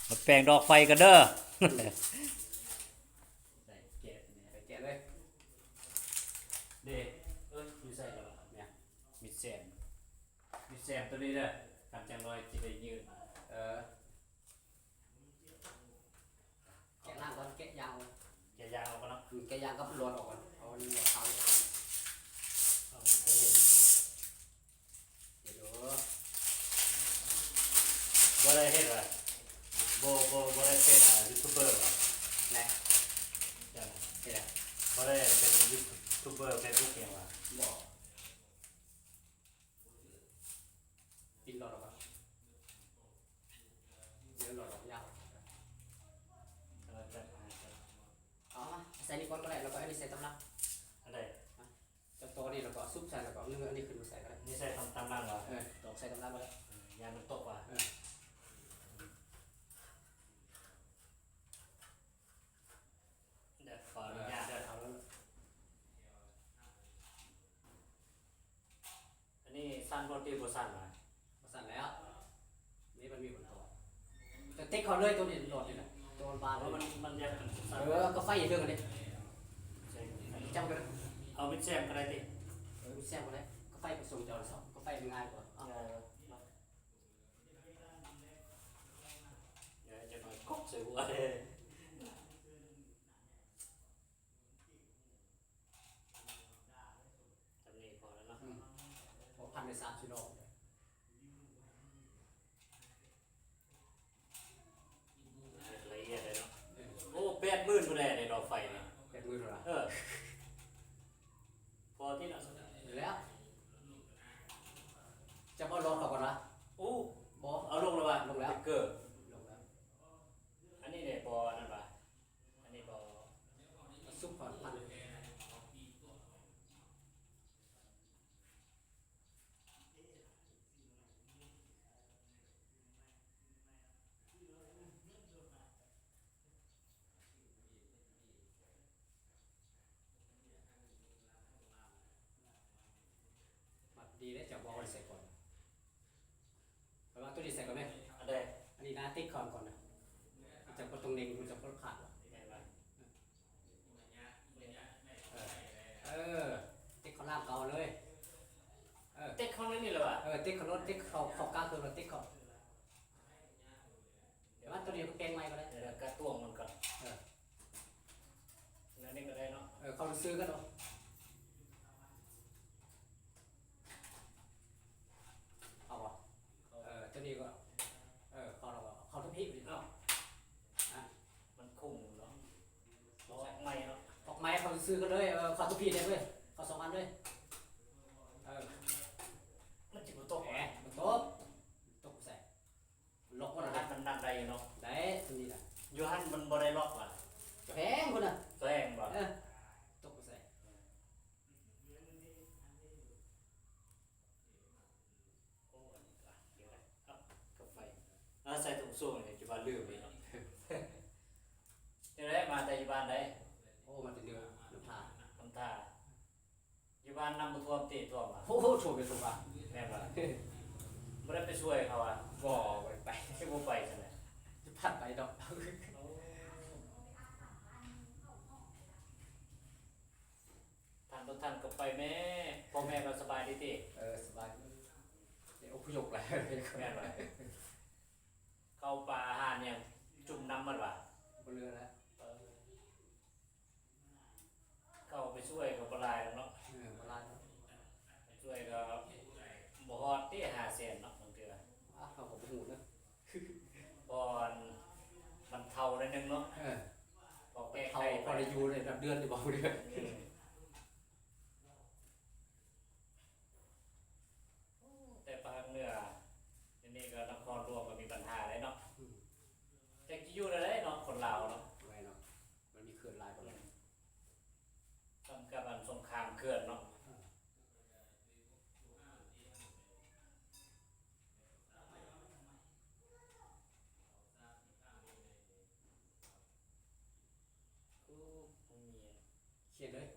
ມາແປງດອກໄຟກັນເດີ. ໄດ້ແກະ ໄດ້ແກະເລີຍ. ເດ້ ເອີ ຢູ່ໃສລະວະ? ແມ່ນ ມີດແຊມ ມີດແຊມໂຕນີ້ເດີ ຄັນຈັກໜ້ອຍຊິໄດ້ຍື່ນ. ເອີ ແກະລ່າງກ່ອນ ແກະຢາງອອກ ແກະຢາງອອກກ່ອນເນາະ. ອືມ ແກະຢາງກັບຫຼອດອອກກ່ອນ ເອົາອັນນີ້ອອກ ເອົາ ເອົາ ເອົາ ເຮັດ ເຮັດຢູ່. ບໍ່ໄດ້ເຮັດຫວາ? ບໍ່ ບໍ່ ບໍ່ໄດ້ເປັນ ອ່າ ຢູທູບເບີຫວາ? ແນະ ເຮັດຫຍັງ? ບໍ່ໄດ້ເປັນຢູທູບເບີເຟສບຸກຫຍັງຫວາ? ບໍ່. ປິ່ນຫຼອດອອກກ່ອນ ເດີນຫຼອດອອກຍາກ. ເອົາມາໃສ່ນີ້ກ່ອນກໍໄດ້ ແລ້ວກໍອັນນີ້ໃສ່ຕາມຫຼັງ. ອັນໃດ? ຈັບໂຕນີ້ ແລ້ວກໍຊຸບໃສ່ ແລ້ວກໍເອົາອັນນີ້ຂຶ້ນມາໃສ່ກໍໄດ້. ນີ້ໃສ່ຕາມ ຕາມຫຼັງຫວາ? ເອີ ຕອກໃສ່ຕາມຫຼັງກໍໄດ້ ເອີ ຢ້ານມັນຕົກຫວາ? ເອີ ເດີ ຂໍອະນຸຍາດເດີ. ເອີ ເອົາແລ້ວ ອັນນີ້ສັ່ນບໍ່ຕິ ບໍ່ສັ່ນຫວາ? ບໍ່ສັ່ນແລ້ວ ນີ້ມັນມີຜົນຕໍ່ ແຕ່ຕິດເຂົ້າເລີຍ ໂຕນີ້ຫຼອດນີ້ນະ ໂຕບານ ເພາະມັນ ມັນຢາກ ເອີ ກໍໄຟຢູ່ເທິງອັນນີ້ ຈັບກັນ ເອົາມິດແຊມກໍໄດ້ຕິ. ເອີ ມິດແຊມກໍໄດ້ ກໍໄຟໄປສົ່ງເຈົ້າຊະ ກໍໄຟມັນງ່າຍກວ່າ. ເອີ ເອີ ຈັກໜ້ອຍກົກໃສ່ຫົວເດ້. ຈຳນີ້ພໍແລ້ວເນາະ ອືມ ພໍພັນໄດ້ສາມສີ່ດອກ ລະອຽດເລີຍເນາະ. ເອີ ໂອ້ ແປດໝື່ນພຸ້ນແຫຼະ ດອກໄຟນີ້ ແປດໝື່ນພຸ້ນຫວາ? ເອີ ພໍທີ່ເນາະ ແລ້ວ ຈະເອົາຫຼອດເຂົ້າກ່ອນຫວາ? ໂອ້ ບໍ່ ເອົາລົງແລ້ວຫວາ? ລົງແລ້ວ ສະຕິກເກີ ລົງແລ້ວ. ອັນນີ້ເດ ບໍ່ອັນນັ້ນຫວາ? ອັນນີ້ບໍ່ ສຸກກ່ອນ ພັນ ມັກດີເດ້ ເຈົ້າບໍ່ເອົາໃສ່ກ່ອນ. ແປວ່າໂຕນີ້ໃສ່ກ່ອນແມ່ນ ອັນໃດ? ອັນນີ້ນະ ຕິດເຂົ້າກ່ອນນະ ມັນຈະບໍ່ຕ້ອງເນັ່ງ ມັນຈະບໍ່ຂາດ. ແມ່ນບໍ່? ເອີ ເອີ ຕິດເຂົ້າລ່າງເກົ່າເລີຍ. ເອີ ຕິດເຂົ້າໃນນີ້ເລີຍຫວາ? ເອີ ຕິດເຂົ້າໂລດ ຕິດເຂົ້າ ເຂົ້າກາງເຄື່ອງ ແລ້ວຕິດເຂົ້າ. ດຽວມາໂຕນີ້ກໍແປງໃໝ່ກໍໄດ້ ດຽວກະຕວງມັນກ່ອນ. ເອີ ແນວນີ້ກໍໄດ້ເນາະ. ເອີ ເຂົ້າຊື່ໆກັນເນາະ ເອົາບໍ່? ເອີ ໂຕນີ້ກໍ ເອີ ເຂົ້າແລ້ວກໍເຂົ້າທັງພີ້. ເອົ້າ ອະ ມັນຄຸງເນາະ ປອກໃໝ່ເນາະ ປອກໃໝ່ເຂົ້າຊື່ໆກັນເລີຍ. ເອີ ເຂົ້າທັງພີ້ເລີຍ ເຂົ້າສອງອັນເລີຍ. ເອີ ມັນຊິບໍ່ຕົກຫວາ? ບໍ່ຕົກ ຕົກໃສ? ລັອກບໍ່ໄດ້ ມັນດັນໄດ້ຢູ່ເນາະ. ໄດ້ ໂຕນີ້ນະ ຢູ່ຫັ້ນມັນບໍ່ໄດ້ລັອກຫວາ? ແພງພຸ້ນນະ ແພງບໍ່? ເອີ ຕົກໃສ? ໂອ້ ອັນນີ້ກະ ດຽວນະ ເອົາ ກັບໄຟ ເອົາໃສ່ຖົງໂສ້ນີ້ ຈະວ່າລືມອີກເນາະ. ຈັ່ງໃດ ມາແຕ່ຢູ່ບ້ານໃດ? ໂອ້ ມາແຕ່ເໜືອ ນ້ຳທາ ນ້ຳທາ. ຢູ່ບ້ານນ້ຳບໍ່ຖ້ວມຕິ? ຖ້ວມຫວາ? ໂອ້ໂຫ ຖ້ວມໄປທົ່ວບ້ານ. ແມ່ນບໍ່? ບໍ່ໄດ້ໄປຊ່ວຍເຂົາຫວາ? ບໍ່ ບໍ່ໄດ້ໄປ. ຄືບໍ່ໄປຊັ້ນນະ? ຊິພັດໄປດອກ. ໂອ້ ທັນບໍ່ທັນກໍໄປແມ້. ພໍ່ແມ່ກໍສະບາຍດີຕິ? ເອີ ສະບາຍ ໄດ້ອົບພະຍົບຫຼາຍ. ແມ່ນບໍ່? ເຂົ້າປາອາຫານຫຍັງຈຸ່ມນ້ຳໝົດຫວາ? ບໍ່ເຫຼືອແລ້ວ. ເອີ ເຂົ້າໄປຊ່ວຍກໍບໍ່ຫຼາຍດອກເນາະ. ເອີ ບໍ່ຫຼາຍດອກ ໄປຊ່ວຍກໍບໍ່ຮອດຕິຫ້າແສນເນາະ ບາງເທື່ອ. ອາ ເຮົາກໍບໍ່ຮູ້ເນາະ ພໍອັນບັນເທົາໜ້ອຍໜຶ່ງເນາະ. ເອີ ພໍແກ້ໄຂ ພໍໄດ້ຢູ່ໄດ້ນັບເດືອນຢູ່ບໍ່ເດືອນ. ອືມ. ໂອ້ ແຕ່ພາກເໜືອ ດຽວນີ້ກໍນະຄອນຫຼວງກໍມີບັນຫາແລ້ວເນາະ. ອືມ ຈັກຊິຢູ່ແນວໃດເນາະ ຄົນລາວເນາະ. ແມ່ນເນາະ ມັນມີເຂື່ອນຫຼາຍປານໃດ. ອືມ ສ່ຳກັບອັນສົງຄາມເຂື່ອນເນາະ. ອືມ ໂອ້ ບໍ່ມີ ຂຽນເລີຍ.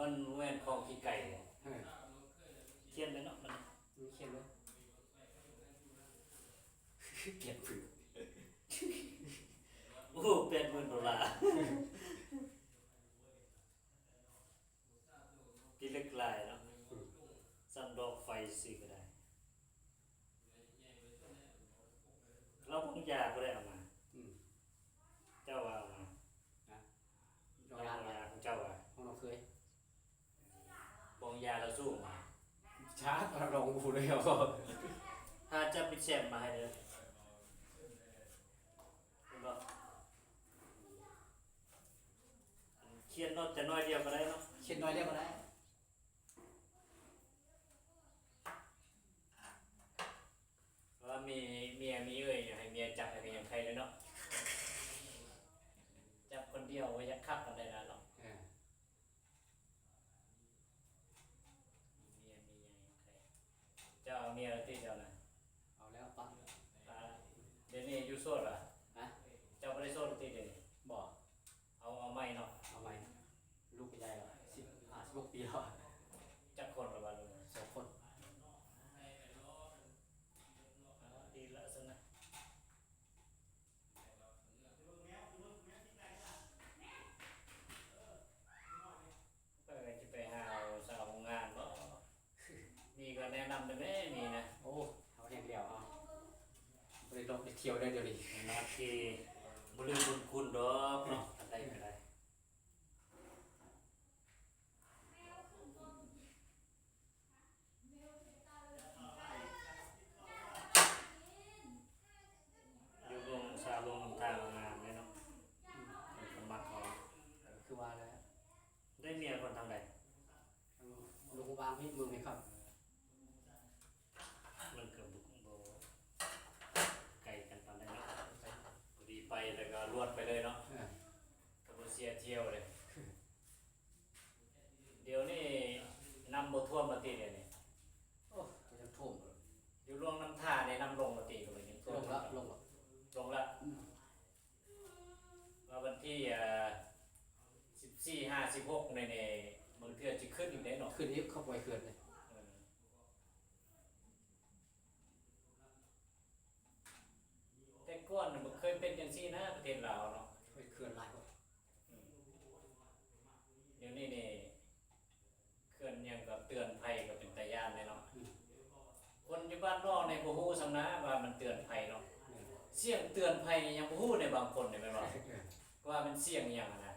ມັນບໍ່ແມ່ນຂອງຂີ້ໄກ່ເດ້. ເອີ ຂຽນໄວ້ເນາະ ມັນ ມັນຂຽນໄວ້ ແປດໝື່ນ ໂອ້ ແປດໝື່ນໂດລາ. ພິລຶກຫຼາຍເນາະ. ອືມ ສ່ຳດອກໄຟຊື່ກໍໄດ້. ລາວບອງຢາຜູ້ໃດເອົາມາ? ອືມ ເຈົ້າວ່າເອົາມາ. ນະ ລາວບອງຢາຂອງເຈົ້າວ່າ? ຂອງນ້ອງເຄີຍ. ບອງຢາລາວສູ້ມາ. ຈັກ ລາວບອງບໍ່ຮູ້ເລີຍ. ຫາຈັບປິດແຊມມາໃຫ້ເດີ. ເຫັນບໍ່? ຂຽນເນາະ ແຕ່ໜ້ອຍດຽວກໍໄດ້ເນາະ. ຂຽນໜ້ອຍດຽວກໍໄດ້. ວ່າມີເມຍມີເອື້ອຍ ໃຫ້ເມຍຈັບໃຫ້ກໍຍັງໄຄເລີຍເນາະ. ຈັບຄົນດຽວບໍ່ຢາກຄັກປານໃດນະເນາະ. ເອີ ມີເມຍມີຫຍັງໃຄ. ເຈົ້າເອົາເມຍແລ້ວຕິເຈົ້ານະ? ເອົາແລ້ວປະ. ອ່າ ດຽວນີ້ຢູ່ໂສດຫວາ? ຮະ? ເຈົ້າບໍ່ໄດ້ໂສດແລ້ວຕິດຽວນີ້? ບໍ່. ເອົາ ເອົາໃໝ່ເນາະ. ເອົາໃໝ່. ລູກກໍໃຫຍ່ແລ້ວ ສິບຫ້າ ສິບຫົກປີແລ້ວ. ຈັກຄົນລະບາດນີ້? ສອງຄົນ. ອ່າ ດີລະຊັ້ນນະ. ເອີ ຊິໄປຫາເອົາສາວໂຮງງານບໍ? ມີກໍແນະນຳໄດ້ແມ້ ມີນະ. ໂອ້ ເຮົາແຮງແລ້ວເຮົາ ບໍ່ໄດ້ລອກໄດ້ທ່ຽວໄດ້ດຽວນີ້. ໜ້າທີ່ບໍ່ລືມບຸນຄຸນດອກເນາະ ອັນໃດກໍໄດ້. ຢູ່ລົງສາລົງນຳທາງງາມເດ້ເນາະ. ອືມ ເພິ່ນກໍມັກເຮົາ. ຄືວ່າແຫຼະ. ໄດ້ເມຍຄົນທາງໃດ? ທາງຫຼວງພະບາງພີ້ ເມືອງແມ່ຄຳ. ມັນກໍບໍ່ ບໍ່ໄກກັນປານໃດເນາະ. ພໍດີໄປແລ້ວກໍລວດໄປເລີຍເນາະ. ເອີ ກໍບໍ່ເສຍທ່ຽວເລີຍ. ດຽວນີ້ນ້ຳບໍ່ຖ້ວມແລ້ວຕິດຽວນີ້? ໂອ້ ກໍຍັງຖ້ວມ. ຢູ່ຫຼວງນ້ຳທານີ້ນ້ຳລົງແລ້ວຕິ ກໍຍັງຖ້ວມ? ລົງລະ ລົງລະ ລົງລະ. ອືມ ວ່າວັນທີ ເອີ ສິບສີ່ ຫ້າ ສິບຫົກນີ້ ນີ້ ບາງເທື່ອຊິຂຶ້ນອີກເດ້ເນາະ. ຂຶ້ນອີກ ເຂົາປ່ອຍເຂື່ອນເດ້. ເອີ ແຕ່ກ່ອນມັນເຄີຍເປັນຈັ່ງຊີ້ນະ ປະເທດລາວເນາະ. ເຂື່ອນຫຼາຍກວ່າ. ອືມ ດຽວນີ້ນີ້ ເຂື່ອນຫຍັງກໍເຕືອນໄພກໍເປັນຕາຢ້ານເດ້ເນາະ. ອືມ ຄົນຢູ່ບ້ານນອກນີ້ບໍ່ຮູ້ຊ້ຳນະວ່າມັນເຕືອນໄພເນາະ. ແມ່ນ. ສຽງເຕືອນໄພນີ້ຍັງບໍ່ຮູ້ໃນບາງຄົນນີ້ແມ່ນບໍ່? ເອີ ວ່າມັນສຽງຫຍັງຫັ້ນນະ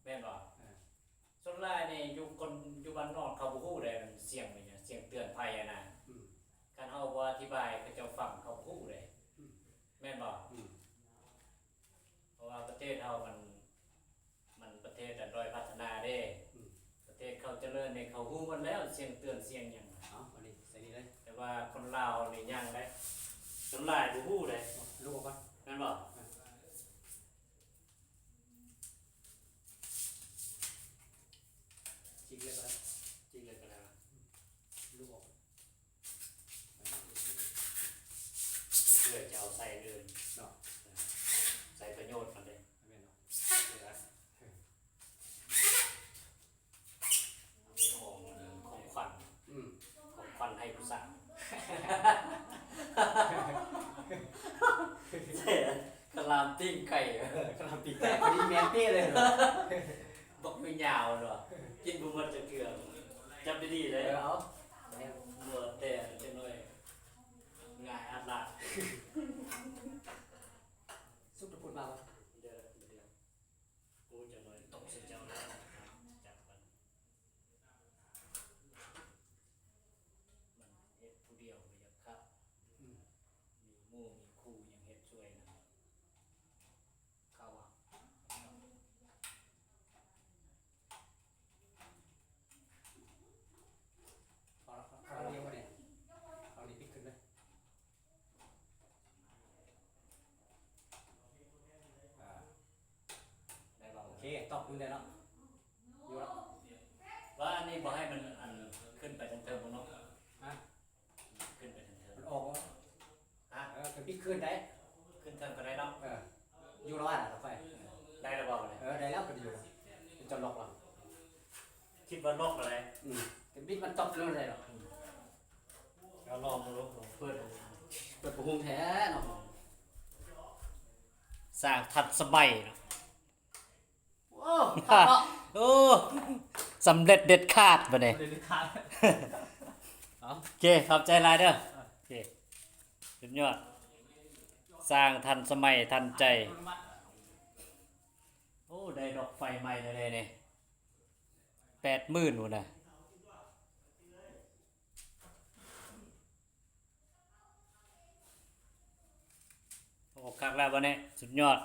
ແມ່ນບໍ່? ເອີ ສ່ວນຫຼາຍນີ້ຢູ່ຄົນຢູ່ບ້ານນອກເຂົາບໍ່ຮູ້ເດ້ ມັນສຽງຫຍັງ ສຽງເຕືອນໄພຫັ້ນນະ. ອືມ ຄັນເຮົາບໍ່ອະທິບາຍເຂົາເຈົ້າຟັງເຂົາບໍ່ຮູ້ເດ້. ອືມ ແມ່ນບໍ່? ອືມ ເພາະວ່າປະເທດເຮົາມັນ ມັນປະເທດອັນດ້ອຍພັດທະນາເດ້. ອືມ ປະເທດເຂົາຈະເລີນນີ້ເຂົາຮູ້ໝົດແລ້ວ ສຽງເຕືອນສຽງຫຍັງ. ເອົາ ອັນນີ້ໃສ່ນີ້ເລີຍ. ແຕ່ວ່າຄົນລາວນີ້ຍັງເດ້ ສ່ວນຫຼາຍບໍ່ຮູ້ເດ້. ລູກອອກກ່ອນ ແມ່ນບໍ່? ເອີ ຈິກເລີຍກໍໄດ້ ຈິກເລີຍກໍໄດ້. ອືມ ລູກອອກ ເພື່ອຈະເອົາໃສ່ອື່ນເນາະ. ເອີ ໃສ່ປະໂຫຍດມັນເດ້. ແມ່ນເນາະ. ເອີ ເປັນຂອງ ຂອງຂວັນ. ອືມ ຂອງຂວັນໃຫ້ຜູ້ສາວ. ຂະລາມຕີນໄກ່. ເອີ ຂະລາມຕີນໄກ່ ພໍດີແມ່ນເປະເລີຍ. ບັກຍາວໆເນາະ ກິນບໍ່ໝົດຈັກເທື່ອ. ຈັບດີໆເດີ. ເອີ ເອົາ ແມ່ນ ເຫຼືອແຕ່ຈັກໜ້ອຍ ຫງາຍອາດລາດ. ສຸກຕະພຸດມາບໍ່? ເດີ ດຽວ ໂອ້ ຈັກໜ້ອຍຕົກໃສ່ເຈົ້າແລ້ວ. ຈັບມັນ ມັນເຮັດຜູ້ດຽວບໍ່ຢາກຄັກ. ອືມ ມີໝູ່ມີຄູ່ຍັງເຮັດຊ່ວຍນຳ. ເຂົ້າບໍ່? ເອົາລະ ເອົາລະ ເອົາລະ ເອົານີ້ປິດຂຶ້ນເລີຍ. ອ່າ ໄດ້ບໍ່? ໂອເຄ ຕອບຄືນໄດ້ເນາະ. ຢູ່ລະ ວ່າອັນນີ້ບໍ່ໃຫ້ມັນ ອັນ ຂຶ້ນໄປທາງເທິງພຸ້ນເນາະ. ຮະ? ຂຶ້ນໄປທາງເທິງ ມັນອອກບໍ່? ຮະ? ເອີ ຂຶ້ນ ປິດຄືນໄດ້ ຂຶ້ນເທິງກໍໄດ້ເນາະ. ເອີ ຢູ່ລະຫວ່າງລະໄຟ. ເອີ ໄດ້ລະບໍ່ບັດນີ້? ເອີ ໄດ້ແລ້ວ ກໍດີຢູ່ ເປັນຈອດລັອກລະ. ຄິດ ມັນລັອກໄດ້ ອືມ ກໍບິດມັນຕອບເລື່ອງໃດດອກ ກໍລອງເບິ່ງ ເປີດ ເປີດບໍ່ຮູ້ແທ້ເນາະ ສ້າງທັນສະໄໝເນາະ. ໂອ້ ຄັກເນາະ ໂອ້ ສຳເລັດເດັດຂາດບັດນີ້ ເດັດຂາດ ເອົາ ໂອເຄ ຂອບໃຈຫຼາຍເດີ ໂອເຄ ສຸດຍອດ ສ້າງທັນສະໄໝທັນໃຈ ໂອ້ ໄດ້ດອກໄຟໃໝ່ແລ້ວເດ້ນີ້ ແປດໝື່ນພຸ້ນນະ. ໂອ້ ຄັກແລ້ວບັດນີ້ ສຸດຍອດ